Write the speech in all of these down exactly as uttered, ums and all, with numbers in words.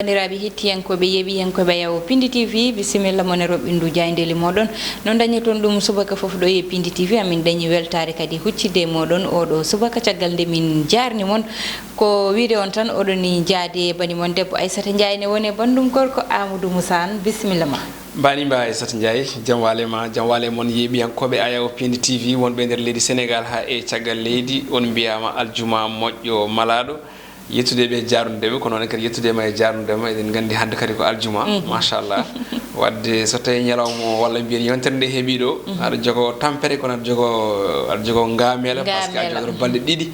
Banndiraaɓe hettiyankooɓe, yeeɓiyankooɓe Ayawo Pindi T V, bisimilla mon e roɓɓindu jaayndeeli mooɗon. No dañoton ɗum subaka fof ɗo e Pindi T V, amin dañi weltaare kadi huccitde e mooɗon oɗo subaka, caggal nde min jaarni mon. Ko wiide on tan, oɗon ni jaade e bani mon debbo Aissata Ndiaye, ne woni e banndum gorko Amadou Moussa Anne. Bisimilla ma. Mbaɗi mba Aissata Ndiaye, jam waale ma, jam waale mon yeeɓiyankooɓe Ayawo Pindi T V wonɓe e nder leydi Sénégal haa e caggal leydi, on mbiyaama aljuma moƴƴo malaaɗo. Yettude ɓe, jaarnude ɓe, ko noon kadi yettude ma e jaarnude ma. Eɗen nganndi hannde kadi ko aljuma, machallah. Wadde so tawii ñalawma o walla mbiyen yontere nde heɓii ɗo, aɗa jogo tampere, kono aɗa jogo, aɗa jogo ngameela, par ce que a jogoto balɗe ɗiɗi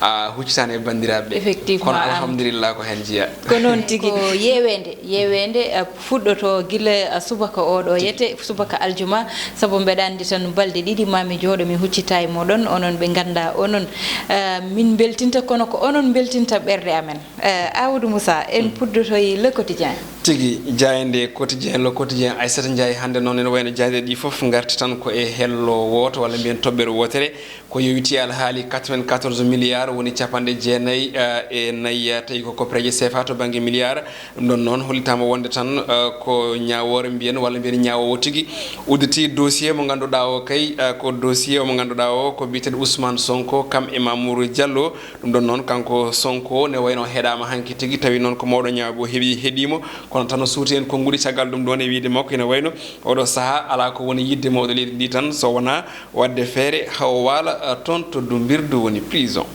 a huccitaani e banndiraaɓe ɓe. Effectivement, kono alhamdulillah ko heen jeyaa. Ko noon tigi. Ko yeeweende, yeeweende, eh, fuɗɗoto gila, eh, subaka oɗo yete, subaka aljuma, sabu mbeɗa anndi tan balɗe ɗiɗi ma mi jooɗo mi huccita e mooɗon, onon ɓe nganndaa onon, eh, min mbeltinta, kono ko onon mbeltinta ɓerɗe amen. Eh, Amadou Moussa, en puɗɗotoyi Le Quotidien. Tigi, jaaynde Quotidien, Le Quotidien, Aissata Ndiaye, hannde noon ene wayno jaaynde ɗi fof ngarti tan ko e hello wooto, walla mbiyen toɓɓere wootere. Ko yowiti alhaali quatre-vingt-quatorze milliards, woni capanɗe jeenayi, eh, e nayi, eh, tawi ko koppereeje C F A to bannge milliard. Ɗum ɗon noon hollitaama wonde tan, eh, ko ñaawoore mbiyen, walla mbiyen ñaawoowo tigi udditi dossier mo ngannduɗaa o kay, eh, ko dossier mo ngannduɗaa o ko biyeteeɗo Ousmane Sonko, kam e Mamour Diallo. Ɗum ɗon noon kanko Sonko ne wayno heɗaama hanki tigi, tawi noon ko mawɗo ñaawɓe o heɓi, heɗiimo, kono tan o suuti heen konnguɗi caggal ɗum ɗoon, e wiyde makko ene wayno oɗo sahaa alaa ko woni yiɗde mawɗo leydi ndi tan so wonaa waɗde feere haa o waala, eh, toon to dumbirdu woni prison.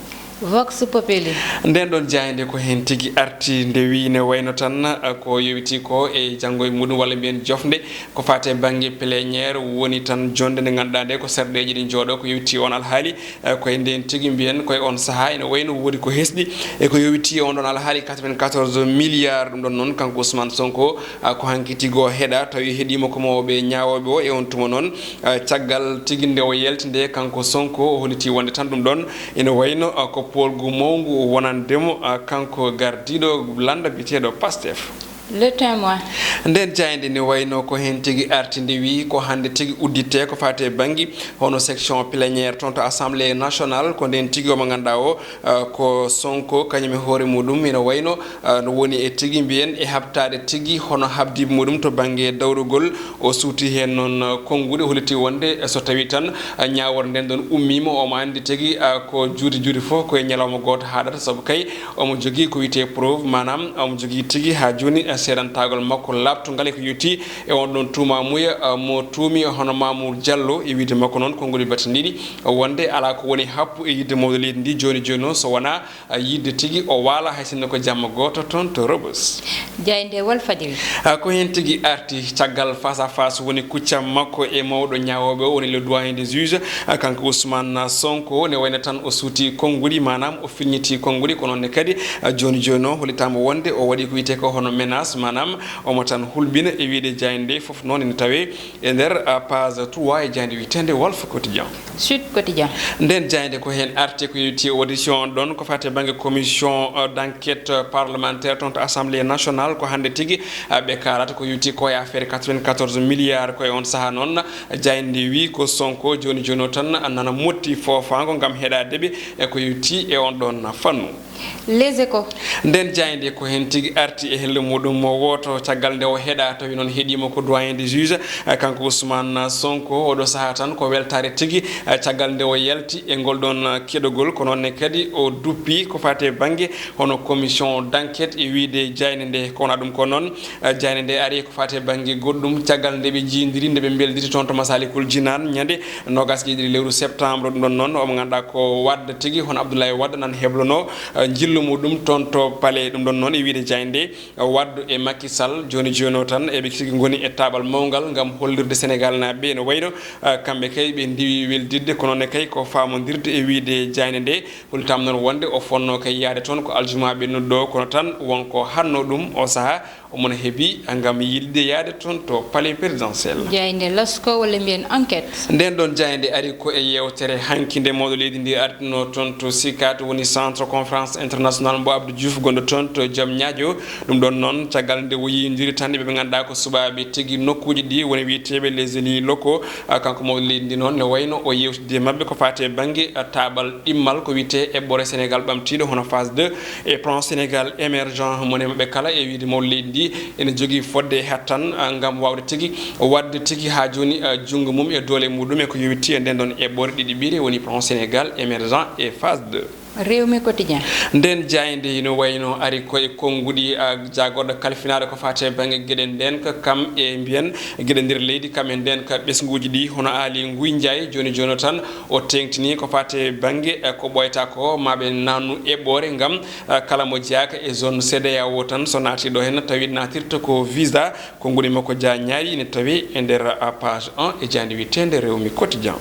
Vox Populi. Nden ɗon jaaynde ko heen tigi arti, nde wiyi ne wayno tan, eh, ko yowiti ko e janngo e muɗum walla mbiyen jofnde ko faati e bannge plénière, woni tan jonnde nde ngannduɗaa nde ko serɗeeji ɗi njooɗo ko yowiti on alhaali, eh, ko e nden tigi mbiyen ko e on sahaa ene wayno woodi ko hesɗi e ko yowiti on ɗon alhaali quatre-vingt-quatorze milliards. Ɗum ɗon noon kanko Ousmane Sonko, ah, ko hanki tigi o heɗa, tawi heɗiima ko mawɓe ñaawooɓe o e on tuma noon, ah, caggal tigi nde o yalti nde, kanko Sonko o holliti wonde tan ɗum ɗon ene wayno, ah, ko poolgu mawngu wonande mo, ah, kanko gardiiɗo lannda biyeteeɗo Pastef. Le Témoin. Nden jaaynde ne wayno ko heen tigi arti, nde wiyi ko hannde tigi udditte ko faati e bannge hono section plénière toon to Assemblée nationale, ko nden tigi omo ngannduɗaa o, ah, ko Sonko kañum e hoore muɗum ene wayno, ah, no woni e tigi mbiyen e haɓtaade tigi hono haɓdiiɓe muɗum to bannge dawrugol. O suuti heen noon, ah, konnguɗi, holliti wonde, ah, so tawii tan, ah, ñaawoore nden ɗon ummiima, omo anndi tigi, ah, ko juuti juuti fof ko e ñalawma gooto haaɗata, sabu kay omo jogii ko wiyetee preuve, maanaam omo jogii tigi haa jooni, ah, seedantagol makko laaɓtungal e ko yowiti e on ɗon tuumaamuya, ah, mo tuumi hono Mamour Diallo. E wiyde makko noon, konnguɗi battindiiɗi wonde alaa ko woni happu e yiɗde mawɗo leydi ndi jooni jooni noon so wonaa, ah, yiɗde tigi o waala hay sinno ko jamma gooto toon to Rebus. Jaaynde Walfadjri. Ah, ko heen tigi arti caggal face à face woni kuccam makko e mawɗo ñaawooɓe o, woni le doyen des juges, ah, kanko Ousmane Sonko, ne wayno tan o suuti konnguɗi, maanaam o filñiti konnguɗi, kono ne kadi, ah, jooni jooni o hollitaama wonde o waɗi ko wiyetee ko hono menace, maanaam omo tan hulɓina. E wiyde jaaynde nde fof noon ene tawee e nder, ah, page trois e jaaynde wiyeteende Walf Quotidien. Sud Quotidien. Nden jaaynde ko heen arti ko yowiti audition ɗon ko faati e bannge commission, ah, d'enquête parlementaire toon to Assemblée nationale. Ko hannde tigi, ah, ɓe kaalata ko yowiti ko e affaire quatre-vingt-quatorze milliards. Ko e on sahaa noon jaaynde nde wiyi ko Sonko jooni jooni o tan nana motti foofaango ngam heɗaade ɓe e ko yowiti e on ɗon fannu. Les Échos. Nden jaaynde ko heen tigi arti e hello muɗum mo wooto, caggal nde o heɗa, tawi noon heɗiima ko doyen des juges, eh, kanko Ousmane Sonko. Oɗo sahaa tan ko weltaare tigi, eh, caggal nde o yalti e ngol ɗon, eh, keɗogol, ko noon ne kadi o duppi ko faati e bannge hono commission d'enquête e wiyde jaaynde nde. Ko wona ɗum ko noon, eh, jaaynde nde ari ko faati e bannge goɗɗum, caggal nde ɓe njiidiri, nde ɓe mbeldiri toon to Masalikul Jinaan, ñande noogas e ɗiɗi lewru septembre. Ɗum ɗon noon, omo ngannduɗaa ko Wade tigi, hono Abdoulaye Wade nan heblono, eh, njillu muɗum toon to palais. Ɗum ɗon noon, e wiyde jaaynde nde, eh, Wade e Macky Sall, jooni jooni o tan, eɓe tigi ngoni e taaɓal mawngal ngam hollirde Senegaal naaɓe ɓe. Ene wayno, eh, kamɓe kay ɓe ndiwi weldidde, kono ne kay ko faamondirde e wiyde jaaynde nde. Hollitaama noon wonde o fonnoo kay yahde toon ko aljuma ɓennuɗo ɗo, kono tan won ko hannoo ɗum o sahaa, omo heɓi ngam yiɗde yahde toon to palais présidentiel. Jaaynde Lasko walla mbiyen Enquête. Nden ɗon jaaynde ari ko e yeewtere hanki nde mawɗo leydi ndi ardinoo toon to CICAD, woni Centre Conférence international mbo Abdou Diouf gonɗo toon to Joom Ñaajo. Ɗum ɗoon noon, caggal nde o yiyondiri tan e ɓe ɓe ngannduɗaa ko suɓaaɓe tigi nokkuuji ɗi, woni wiyeteeɓe les élus locaux. Ah, kanko mawɗo leydi ndi noon, ne wayno o yewtidi e maɓɓe ko faati e bannge, ah, taaɓal ɗimmal ko wiyetee eɓɓoore Sénégal ɓamtiiɗo, hono phase deux e plan Sénégal émergent. Mone maɓɓe kala e wiyde mawɗo leydi ndi ene jogii fodde e hattan, ah, ngam waawde tigi waɗde tigi haa jooni, ah, junngo mum e doole muɗum e ko yowitii e nden ɗon eɓɓoore ɗiɗiɓire, woni plan Sénégal émergent e phase deux. Rewmi Quotidien. Nden jaaynde ino wayno ari ko e konnguɗi, ah, jaagorɗo kalfinaaɗo ko faati e bannge geɗe nden ka kam e mbiyen geɗe nder leydi kam e nden ka ɓesnguuji ɗi, hono Aly Ngouille Ndiaye. Jooni jooni o tan o teeŋtini ko faati e bannge, ah, ko ɓooyata ko maa ɓe naatnu eɓɓoore ngam, ah, kala mo jeyaaka e zone C E D E A O tan so naati ɗo hen tawi naatirta ko visa. Konnguɗi makko jaañaaɗi ine tawi e nder, ah, page un e jaaynde wiyeteende Rewmi Quotidien.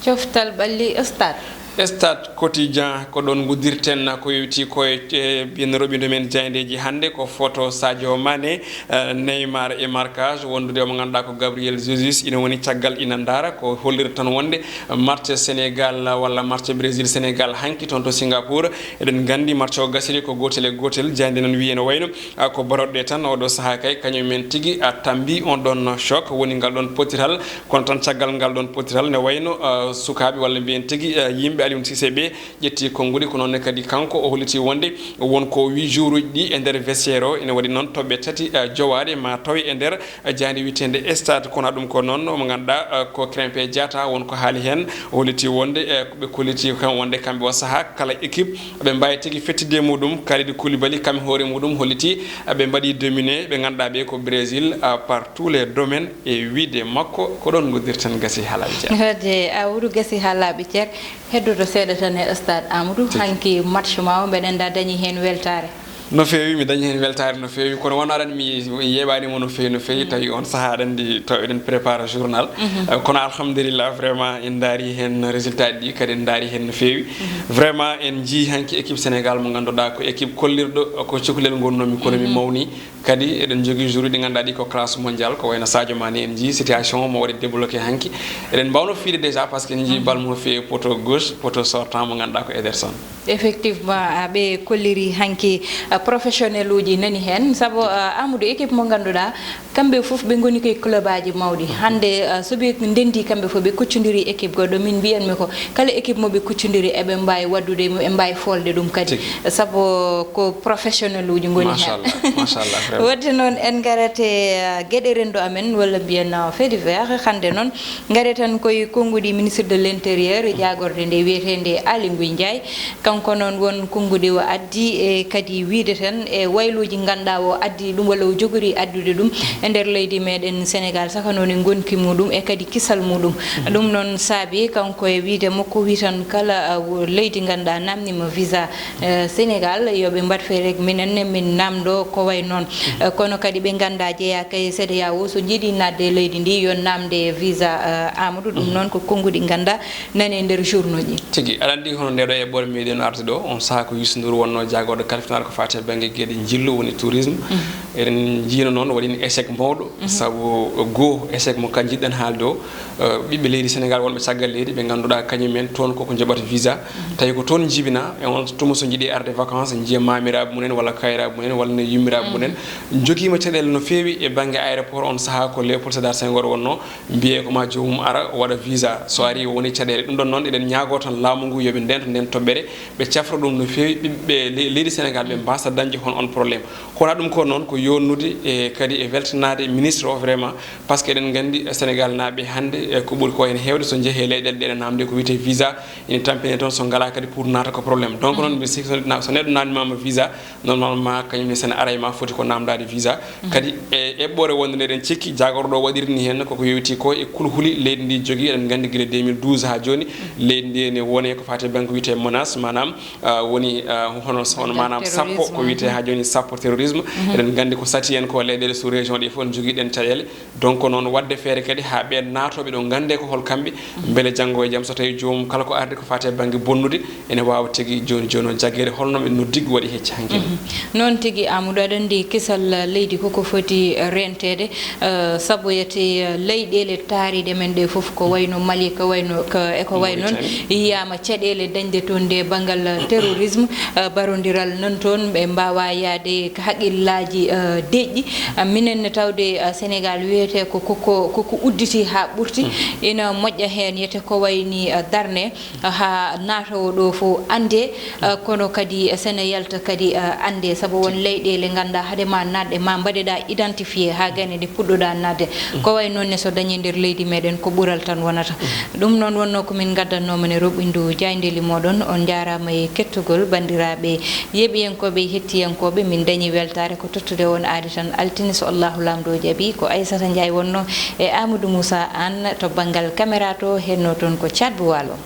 Coftal ɓalli Stade. Stade Quotidien, ko ɗoon nguddirten ko yowiti ko e, e biyen roɓindo men jaayndeeji hannde, ko photo Sadio Mané, eh, Neymar e marquage wondude omo ngannduɗaa ko Gabriel Jesus ina woni caggal ina ndaara, ko hollirta tan wonde match Sénégal walla match Brésil Sénégal hanki toon to Singapour. Eɗen nganndi match o gasiri ko gootel e gootel, jaaynde noon wiyi ene wayno, ah, ko baroɗɗe tan oɗo sahaa kay kañum en tigi, ah, tambi on ɗon choc woni ngal ɗon potiral. Kono tan caggal ngal ɗon potiral ne wayno, ah, sukaaɓe walla mbiyen tigi, ah, yimɓe Aliou Cissé ɓe ƴetti konnguɗi, ko noon ne kadi kanko o holliti wonde won ko huit jours uji ɗi e nder vestiaire o ene waɗi noon toɓɓe tati, ah, jowaaɗe ma tawe e nder, ah, jaaynde wiyeteende Stade. Kono ɗum ko noon mo ngannduɗaa, ah, ko Krépin Diatta won ko haali heen, o holliti wonde, eh, ɓe kolliti kam wonde kamɓe o sahaa kala équipe ɓe mbaawi tigi fettidde e muɗum. Kalidou Koulibaly kam e hoore muɗum holliti, eh, ɓe mbaɗi dominé ɓe ngannduɗaa ɓe ko Brésil, ah, par tous les domaines e wiide makko. Ko ɗoon nguddirten gasi haa laaɓi cer. Wadde Amadou gasi haa laaɓi cer. Heddoto seeɗa tan e Stade Amadou. Tigi. Hanki match ma o mbeɗen da dañi heen weltaare. No feewi, mi dañi heen weltaare no feewi, kono wonno aɗa anndi mi yeeɓaani mo no feewi, no feewi, tawi on sahaa aɗa anndi taw eɗen prépare journal. Mhm. Eh, kono alhamdulillah, vraiment en ndaari heen résultat ji ɗi, kadi en ndaari heen no feewi. Mhm. Vraiment en njii hanki équipe Sénégal mo ngannduɗaa ko équipe kollirɗo ko cukalel ngonnoomi, kono mi mawni. Kadi eɗen njogii jour uji ɗi ngannduɗaa ɗi ko classe mondial, ko wayno Sadio Mané en njii situation o mo waɗi débloqué hanki. Eɗen mbawno fiide déjà parce que en njii bal mo feewi poto gauche, poto sortant mo ngannduɗaa ko Ederson. Effectivement, ah, ɓe kolliri hanki, ah, professionnel uji nani heen. Sabu, ah, Amadou, équipe mo ngannduɗaa, kamɓe fof ɓe ngoni koye club aji mawɗi. Hannde, ah, so ɓe ndenndi kamɓe fof, ɓe kuccondiri équipe goɗɗo. Min mbiyanmi ko kala équipe mo ɓe kuccondiri, eɓe mbaawi waɗdude ɗum, eɓe mbaawi foolde ɗum kadi. Tigi. Sabu ko professionnel uji ngoni heen. Machallah, machallah, vraiment. Wadde noon en ngarate, ah, geɗe renndo amen, walla mbiyen, ah, fait divers. Hannde noon, ngare tan koye konnguɗi ministre de l'intérieur, jaagorde nde wiyeteende Aly Ngouille Ndiaye. Kanko noon won konnguɗi o addi e kadi wiide tan e wayluuji ngannduɗaa o addi ɗum walla o jogori addude ɗum e nder leydi meɗen Sénégal, saka noon e ngonki muɗum e kadi kisal muɗum. Ɗum noon saabi kanko e wiide makko wi tan kala, ah, wo-, leydi ngannduɗaa namnima visa, eh, Sénégal, yo ɓe mbaɗ feere minen ne min namdo ko way noon. Eh, kono kadi ɓe ngannduɗaa jeyaaka e C E D E A O, so njiɗi naatde e leydi ndi, yo naamde e visa, eh, Amadou. Ɗum noon ko konnguɗi ngannduɗaa nani e nder journaux ji. Tigi, aɗa anndi hono nde ɗo eɓɓoore meɗen arde ɗo, on sahaa ko Youssou Ndour wonno jaagorɗo kalfinaaɗo ko faati e bannge geɗe njillu, woni tourisme. Mhm. Eɗen njiino noon waɗino échec mawɗo, sabu goo échec mo kan njiɗɗen haalde o, eh, ɓiɓɓe leydi Sénégal wonɓe caggal leydi ɓe ngannduɗaa kañum en toon koko njoɓata visa. Tawi ko toon njibina, e on tuma so njiɗi arde vacances, njiya maamiraaɓe mumen walla kayiraaɓe mumen walla ne yummiraaɓe mumen. Njogiima caɗeele no feewi e bannge aéroport, on sahaa ko Léopold Sédar Senghor wonno, mbiyee ko ma joomum ara waɗa visa, so ari o woni caɗeele. Ɗum ɗon noon eɗen ñaagoo tan laamu ngu yo ɓe ndento nden toɓɓere, ɓe cafra ɗum no feewi, ɓiɓɓe le-, leydi Sénégal ɓe mbaasa dañde hon on problème. Kono ɗum ko noon ko yonnude e kadi e weltanaade ministre o vraiment, parce que eɗen nganndi Sénégal naaɓe hannde, e ko ɓuri ko heen heewde so njehii e leyɗeele ɗe ene naamnde ko wiyetee visa, ene tampine toon, so ngalaa kadi pour naata ko problème. Donc noon mbiɗa sikki so na-, so neɗɗo naamnimaama visa, normalement kañum ne so ene ara e ma foti ko naamndaade visa. Kadi e eɓɓoore wonde nde eɗen cikki jaagorɗo o waɗiri ni heen koko yowiti ko e kulhuli leydi ndi jogii, eɗen nganndi gila deux mille douze haa jooni leydi ndi ene wone ko faati e bannge wiyetee menace, maanaam, ah, woni, ah, hono, hono maanaam sappo ko wiyetee haa jooni sappo terrorisme. Eɗen nganndi Ko sati en ko leyɗeele sous région ɗi fof, en jogiiɗen caɗeele. Donc noon waɗde feere kadi haa ɓeen naatooɓe ɗo nganndee ko hol kamɓe, mbele janngo e jam so tawii joomum kala ko arde ko faati e bannge bonnude, ene waawa tigi jooni jooni o jaggeede holno ɓe noddi ko waɗi hecci hanki. Mhm. Noon tigi, Amadou, aɗa anndi kisal leydi koko foti reenteede, eh, sabu yete, eh, leyɗeele taariiɗe men ɗe fof ko wayno Mali, ko wayno ko, e ko wayi noon, yiyaama caɗeele dañde toon nde banngal terrorisme, eh, barondiral nan toon, ɓe mbaawa yaade haqillaaji, eh, deƴƴi. Ah, minen ne tawde, ah, Sénégal wiyetee ko, koko, koko udditi haa ɓurti. Ina moƴƴa heen yete ko wayni, ah, darne, ah, haa naatoowo ɗo fof anndee, ah, kono kadi, ah, sene yalta kadi, ah, anndee, sabu won leyɗeele ngannduɗaa hade ma naatde, ma mbaɗeɗaa identifié haa gayne nde puɗɗoɗaa naatde. Ko wayi noon ne so dañii nder leydi meɗen ko ɓural tan wonata. Ɗum noon wonnoo ko min ngaddatnoo mon e roɓɓindu jaayndeeli mooɗon. On njaaraama e kettugol banndiraaɓe yeeɓiyankooɓe, hettiyankooɓe. Min dañii weltaare ko tottude on aadi tan altine so Allahu Laamɗo jaɓii. Ko Aissata Ndiaye wonnoo e Amadou Moussa Anne to banngal caméra to, hennoo toon ko Thiat Bou Walo.